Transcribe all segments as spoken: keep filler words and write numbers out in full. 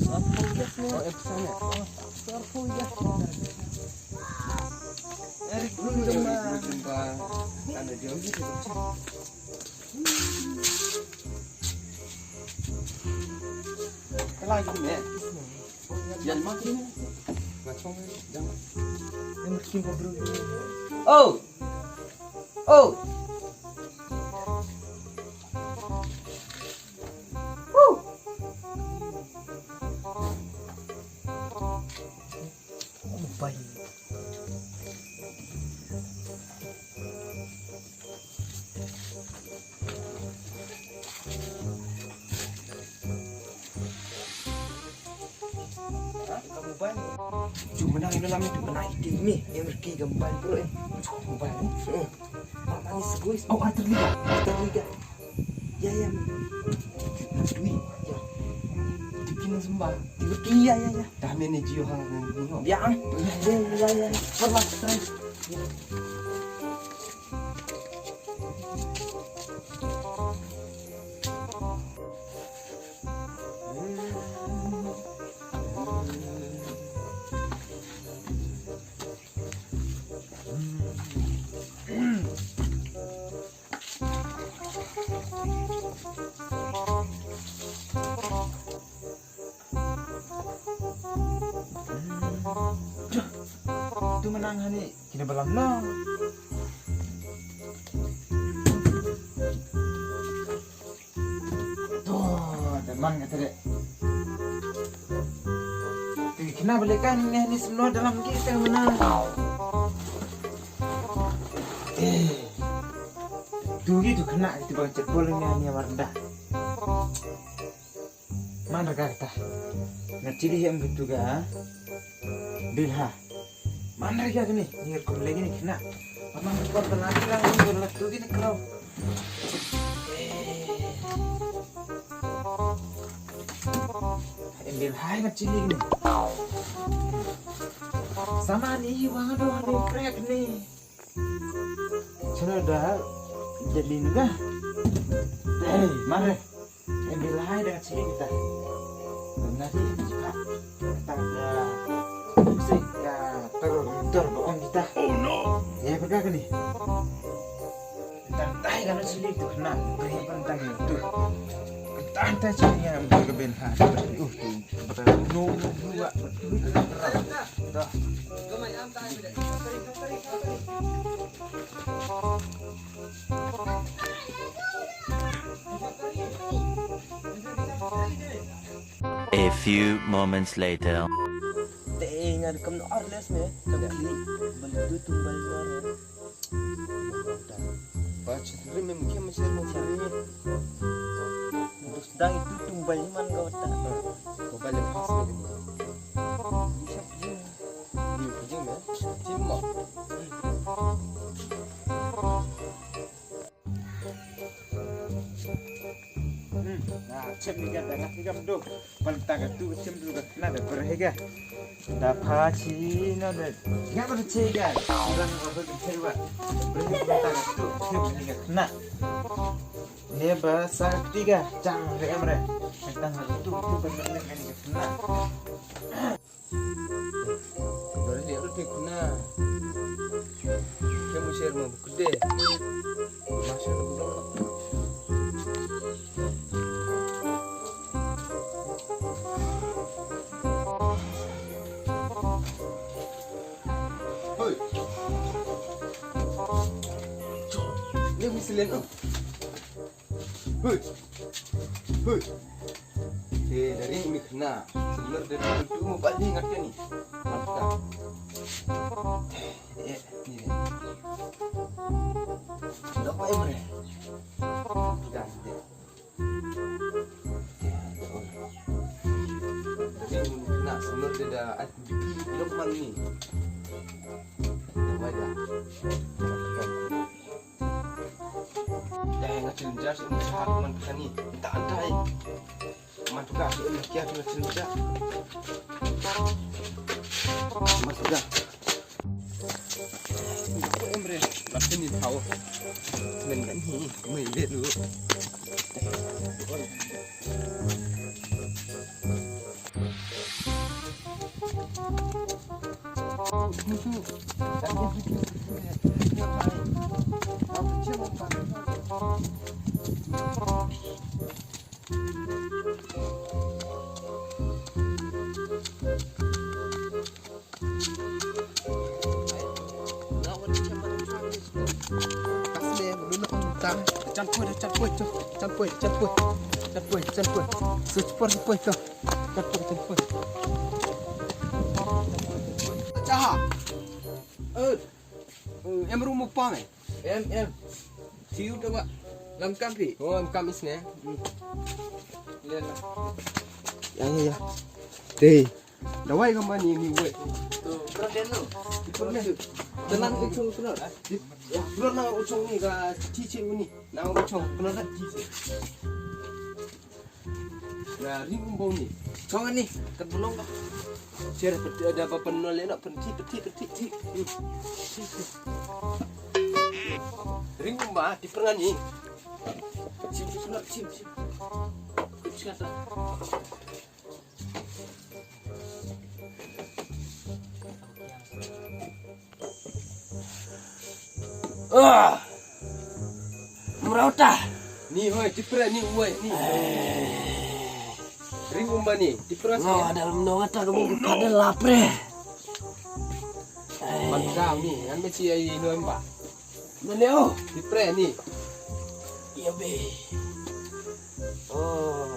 Oh, eh, pesan ya? Oh, sorry ya. Eric dulu dong, Bang. Tanda jauh gitu. Telah gitu, ya. Yan ma kine. Ngachong, jangan. Yang bikin kau bro. Oh. Oh. Woo. Oh, baik. Ju menang ina lami tu menang iti mi yang merki gambar bro eh. Ju gambar ni. Mak mani seguis. Oh, Arthur Liga. Arthur Liga. Ya ya. Natui. Ya. Dikin sembah. Dikin ya ya ya. Dah mene jiu hang. Ya. Ya ya ya ya. Salah. Tu menang hani kini balam no. Tu, teman kata dek. Tu kena belikan ni ni semua dalam kita menang. Eh. Tu gitu kena itu bang cebol ni ni wardah. Man rega kata. Nga chili hem gitu ga. Bilha. Man rega gini, ni kum lagi ni kena. Amang kor belati lang ni berlatu gini kerau. Em bilha nga chili ni. Sama ni wang do ni prek ni. Chalo da, jadin ga. Hey, mare. Em bilai da chili kita. Nasi kita. Tang da. Sik ya terus tor bohong kita. Oh no. Ya, pegang ni. Tang tai kan chili tu kena. Beri pantang tu. Tang tai chili ya, bukan ke bilai. Uh, tu. Betul. No, no, no. Dah. A few moments later. Te nga kam no arles me. Kam kli. Bal tu tumbal luar ya. Ba chitri me mukhe me sher mo chitri me. Bus dang itu tumbal man ga wata. Mobile pas me. Bisa pijing. Di pijing me. Chimma. Hmm, na, chim ni ga da ngat ni ga mdu. Pal ta ga tu chim tu ga na da ber he ga. Da pha chi na da. Ga ber che ga. Ber he ga ber che ga. Ber he ga ta ga tu chim ni ga na. Ne ba sa ti ga chang re em re. Ta ga tu tu ber ni ga na. Dore liat lu tik na. Ke mu share mo bukde. Masha Allah. Hoi. Ni misilen oh. Hoi. Hoi. Eh, dari uni khna. Sebenar dari itu mau balik ngat ni. Mantap. Eh, ni deh. Ndak apa Emre. Pegang deh. Dari uni khna sebenar dia dah ada di lokman ni. Dah wajah. Dai nga chim jar sha man kani. Ta dai. Man tu ka tu em kia tu chim jar. Man tu ka. Ko em re. Lap ni thau. Men kan hi. Mai le lu. Chan poi, chan poi, chan poi, chan poi. Chan poi, chan poi. Switch por, chan poi, chan poi, chan poi. Jaha. Eh, em rum mo pa me. Em, em. Tiu da ba. Lam kam pi. Oh, em kam isne. Hmm. Le la. Ya, ya, ya. Dei. Dawai ka mani ni wei. To, pernah dia tu. Pernah. Telan ujung pernah. Ya, pernah ujung ni ka cici ni. Na ujung pernah cici. Na ring umba ni. Chong ni, kat belong ka. Cer peti ada apa pernah le nak penti, penti, penti, penti. Ring umba di pernah ni. Sim, sim, sim, sim. Sim, sim. Ah. Mrauta. Ni hoi, tipre ni uai ni. Ring umba ni, tipre. No, ada mno ngata ke buku kada lapre. Man kau ni, ngan mesti ai no emba. Mana oh? Tipre ni. Iya be. Oh.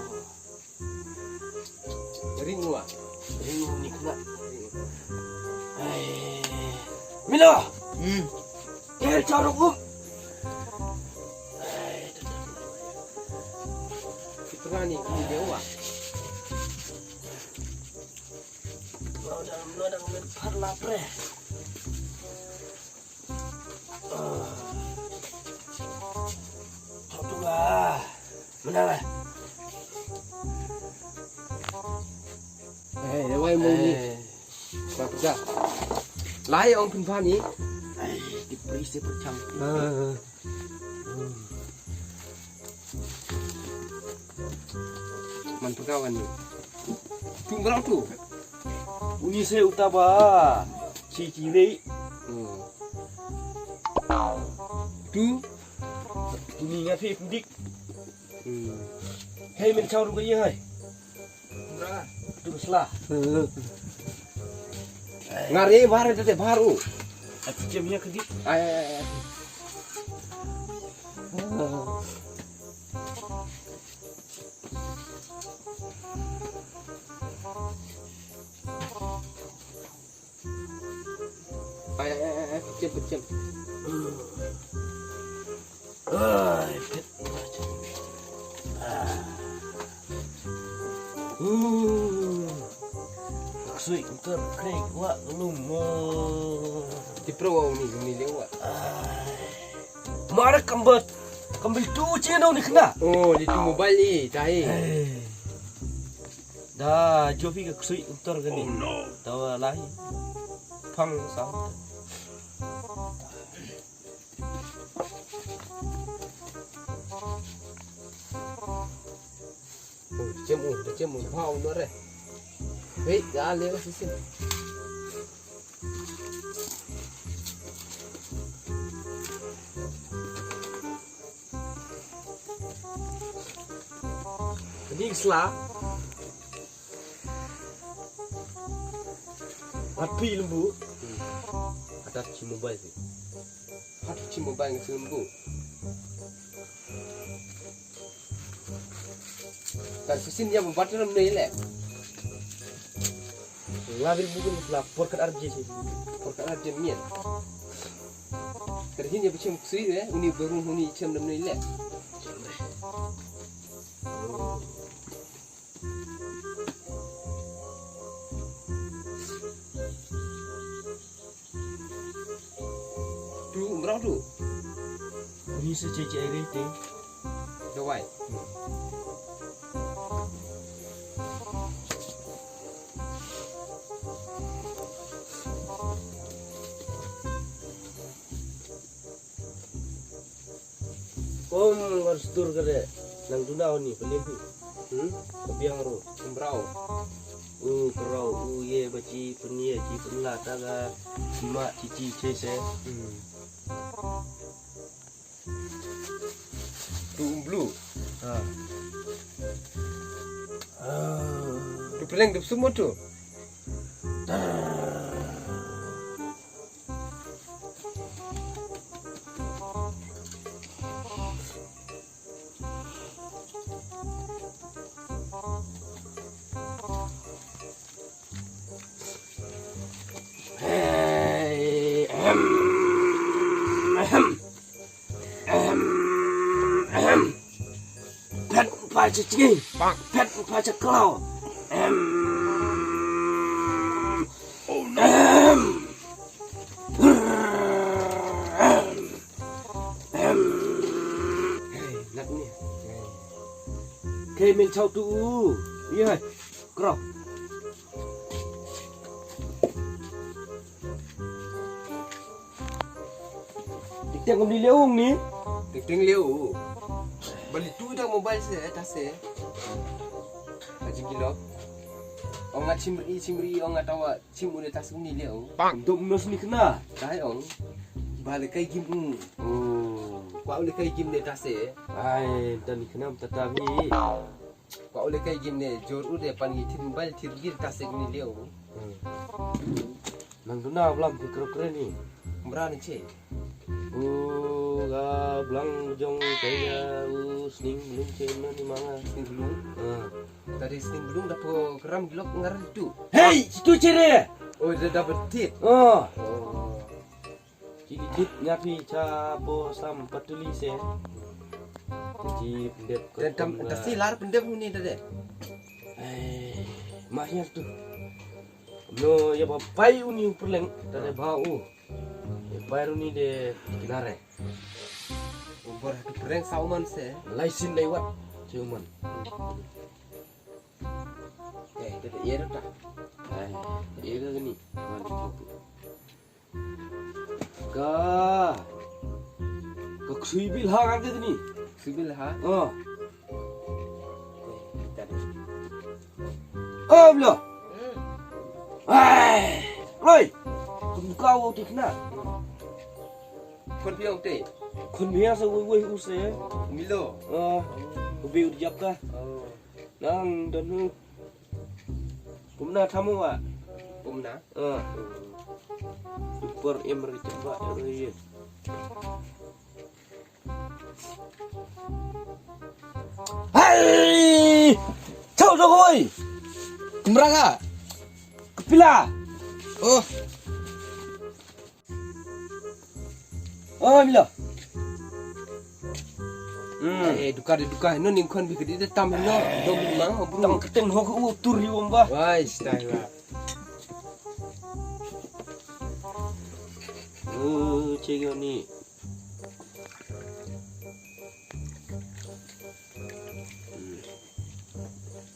Ring ua. Ring ua ni kena. Hai. Milo. Hmm. Kel charuk um. Kita ni ni dia ua. Lo dah lo dah men par lapre. Tok tu lah. Mana lah? Eh, lewai mo ni. Ba pda. Lai ong pynpha ni. Ai, di pris di perchang. Ah. Man pynkawan ni. Tu mrau tu. Uni se uta ba. Chi kiri. Hmm. Tu. Uni nga fi pyndik. Hmm. Hei men chau ruga ye hai. Tu sla. Ngare bar tete baru. Ati jem ya kedi. Ai, ai, ai, ai. Ai, ai, ai, ai, pechem, pechem. Ai, pet. Ah. Uh. Sui, ntar, krik, wa, ngelum, wa. Tipra wa uni, uni lewa. Ai. Mara kambat, kambil tu cheno ni kena. Oh, di tu mobile ni, tahi. Ai. Da, jopi ka ksui untor ka ni. Oh, no. Da wa lahi. Pang sa. Oh, chem u, chem u, pha u no re. Hei, da le ka sisin. Ni sla. Wat pi lembu. Atat chi mobile pi. Atat chi mobile ngi lembu. Kan sisin ya babat ram nei le. Nga bil bugun la por kat arje si. Por kat arje mian. Terhin ya bichem ksui le, uni baru uni chem nam nei le. Tu umrau tu. Ni se cece ai rete. Dawai. Kom ngar stur kare nang duna oni beli tu. Hmm? Kebiang ru. Umrau. U kro u ye ba chi pynye chi pynla ta ga ma chi chi che se. Hmm. Tu umblu. Ha. Tu peleng tu semua tu. Hey, ahem, ahem, ahem, ahem. Phet pa cha chngi, phet pa cha klaw. Ahem. Oh no. Ahem. Ahem. Ahem. Hey, ngat ni. Hey, min chau tu. Ye. Kro. Tik tik ngam ni leo ni. Tik tik leo. Bali tu dak mobile se, eh, ta se. Aji kilo. Ong nga chimri, chimri, ong nga tawa, chim u de ta se ni leo. Dom nos ni kena. Tai ong. Bali kai gim u. Oh. Kwa u le kai gim ne ta se. Ai, ta ni kena ta ta bi. Kwa u le kai gim ne jor u de pan ngi thir mobile thir gir ta se ni leo. Hmm. Nang duna blam ki kro kre ni. Mra ni che. U ga blang jong kai ya u sning blung che no ni manga. Sning blung. Ha. Tadi sning blung da po kram gilok ngar tu. Hey, situ che re. Oh, da da betit. Oh. Oh. Ki ki tip nya phi cha po sam patuli se. Ki pyndep ka. Dan tam, tam si lar pyndep ni da de. Eh, ma hiar tu. No ya ba pai uni u perleng da de ba u. Ya pai uni de kinare. Ubor tu perleng sa uman se. Lai sin lai wat. Che uman. Eh, da de ya da. Eh, ya da ni. Ma ni tu. Ka. Ka ksui bil ha ka ni. Ksui bil ha? Oh. Oh, blo. Ai. Oi. Kum ka wo tik na. Kon piang te. Kon piang sa wei wei u se. Milo. Oh. Ubi u jap ka. Oh. Nang danu. Kumna thamu wa. Kumna. Ah. Super Emery tembak ya. Hai! Chau dong oi. Kumra ka? Kepila. Oh. Oh, mila. Hmm. Eh, duka de duka. No ning kon bi kedi de tam no. Dong mang ho bru. Tam keteng ho ku tur ri wong ba. Wai, style lah. Oh, cek ni.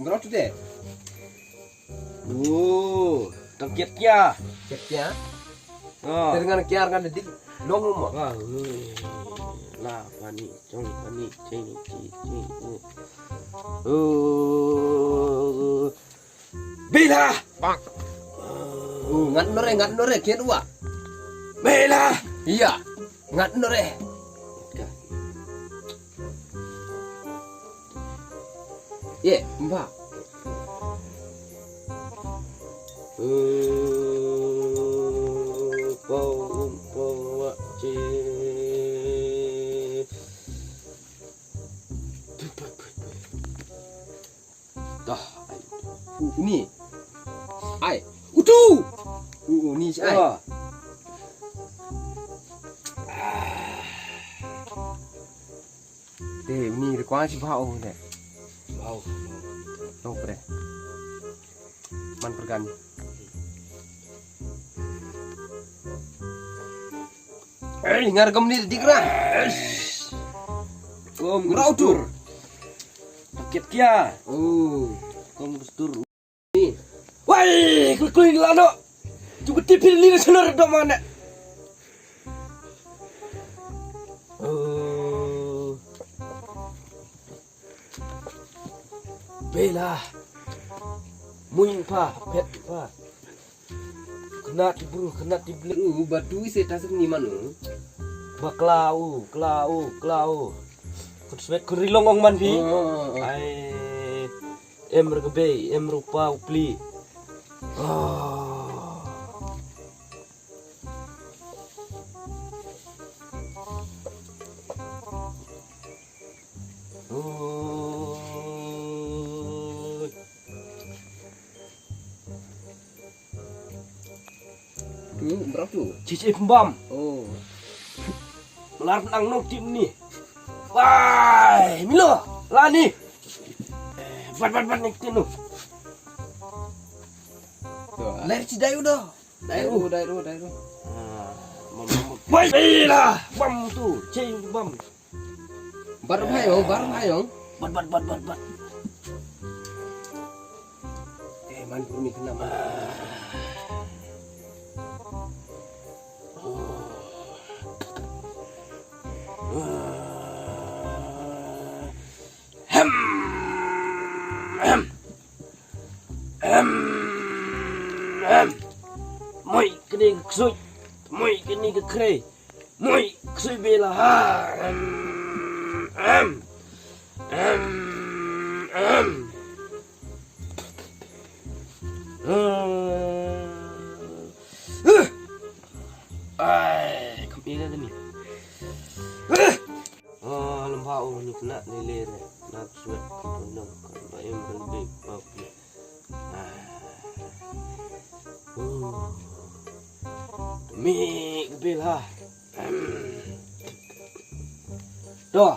Ngrot tu de. Oh, tang kiat kia. Kiat kia. Oh. Ter ngan kia ngan dik long mo. Wah, ui. La pani, chong pani, cheng chi chi. Oh. Bela. Oh, ngat nore, ngat nore, kiat wa. Bela. Iya. Ngat nore. Ye, mba. Eh, pau, um, pau, wa, che. Dah, ai. U, uni. Ai. Utu. U, uni, ai. Ah. Te, uni, re, kwa, si, ba, o, ne. Wow. No, pre. Man, pergan. Eh, ngar gam ni dik ra. Kom rau tur. Paket kia. Oh. Kom tur. Ni. Wai, klik klik lano. Tu keti pil ni sana redo mana. Oh. Bela. Muin pa, pet pa. Kena ti bru, kena ti bru. U batu ise tasik ni manu. Ba klau, klau, klau. Kun swet kun rilong ong man phi. Oh, oh, oh. Ai. Em rga bei, em rupa upli. Oh. Oi. Tu, berapa tu? Cicip bam. Oh. Lar nang nong tim ni. Wai, milo. Lani. Bat bat bat ni tinu. Tu. Ler cidai udah. Dai ru, dai ru, dai ru. Bam tu, cei bam. Bar bhai ong, bar bhai ong. Bat bat bat bat bat. Eh, man pur ni kena man. Hem. Hem. Hem. Moi kini ke ksui. Moi kini ke kre. Moi ksui bela ha. Hem. Hem. Hem. Hem. Ai, kam ila ni. Ah, lem ba u ni kena ni le re. Nak suat kena ba em kan be ba. Ah. Uh. Mi bil ha. Em. Doh.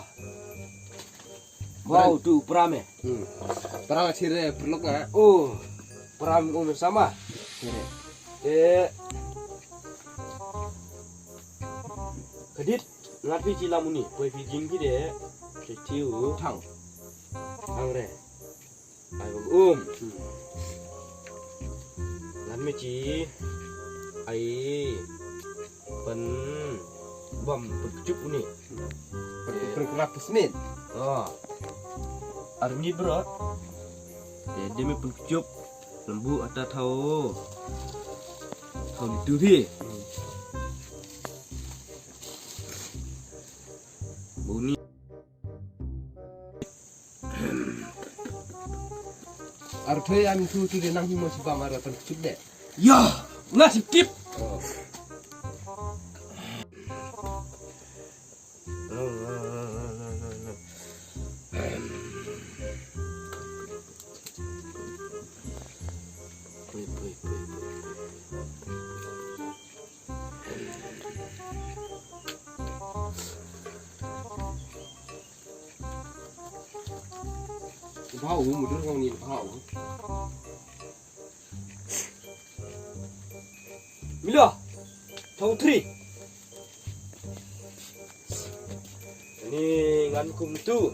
Wow, tu pram eh. Hmm. Pram chire perlok nga. Oh, pram um sama. Chire. Eh. Kadit, ngat phi chi lam uni, poi phi jing phi de, chi tiu. Thang. Thang re. Ai bang um. Ngat me chi. Ai. Pen. Bam, pen chup uni. Pen, pen kelap pesmin. Oh. Army bro. Ya, dia me pen chup. Lembu ata thau. Thau ni tu phi. Bau ni. Ar thoi am tu ki nang mo si bam ar pen chup de. Ya, nasib tip. Oh. Bau, mudur bau ni bau. Milo. Thong tri. Ni ngan kum tu.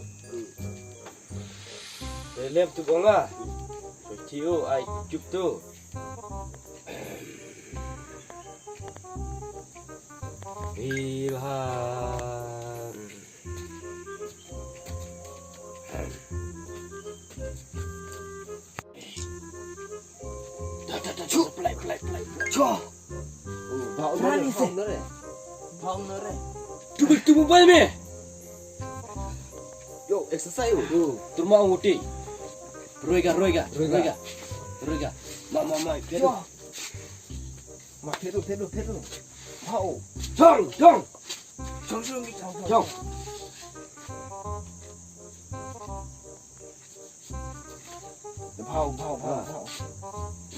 Lem tu bonga. Ti u ai chup tu. Ilham. Da, da, da, da, play, play, play, play. Cho. Oh, bau nore, bau nore. Bau nore. Tubul, tubul, bal me. Yo, exercise yo. Yo, turma uti. Roiga, roiga, roiga. Roiga. Ma, ma, ma, yo. Ma, phedo, phedo, phedo. Bau. Chong, chong. Chong, chong, chong, chong. Chong. Bau, bau, bau, bau.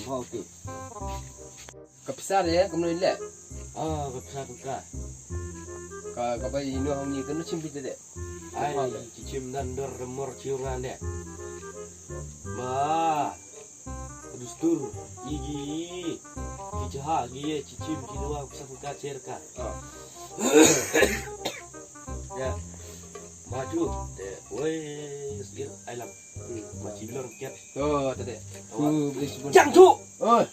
Bau ti. Ka pisa de, ka mnu le. Ah, ka pisa ka. Ka, ka bai inu hong ni, ka nu chim pite de. Ai, chi chim dan dor mor chiu ngan de. Ba. Dustur, igi, ki jaha, gi ye, chichim, ki dua, kusam ka, cher ka. Ah. Ya. Maju, te, woi, sgir, ai lam. Hmm. Machi bilor ket. Oh, tade. Awa. Ku beli sebun. Jang tu. Oh.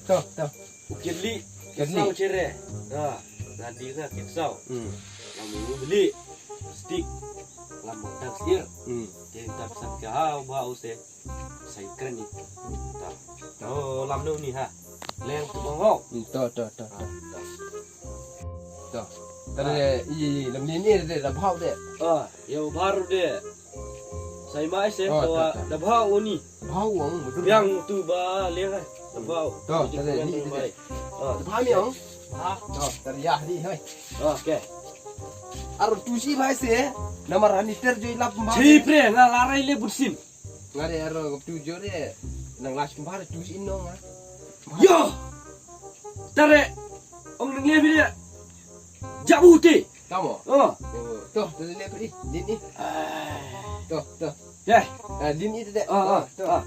Tu, tu. Ukirli, Kirli. Sau chere. Ha, nadi na kek sau. Hmm. Lamu beli. Stick. Lamu tak sgir. Hmm. Te tak sam ka ha, ba use. Sa ïakren ni. To. To, lam no ni ha. Leng tu bang ho. Hmm, to, to, to, to. To. To. Tare, i, i, lam ni ni, de, da bhau de. Ah, yo baru de. Sa i mai se, oh, to, to, to. Da bhau ni. Bhau wang, betul. Yang tu ba leng hai. Da bhau. To, tare, ni, ni, ni. Ah. Da bhau ni, ong. Ah. To, tare, ya, ni, hai. Okay. Aro tu si bai se, namar hani ter joi lap mbah. Chi pre, nga larai le butsin. Nga de aro tu jo de. Nang las mbah tu si no nga. Yo! Tare, ong nang le bide. Jabu te. Tamo? Oh. Oh, to, to le bide. Din ni. Ah. To, to. Ya. Ah, din ni de. Ah, ah, to. Ah.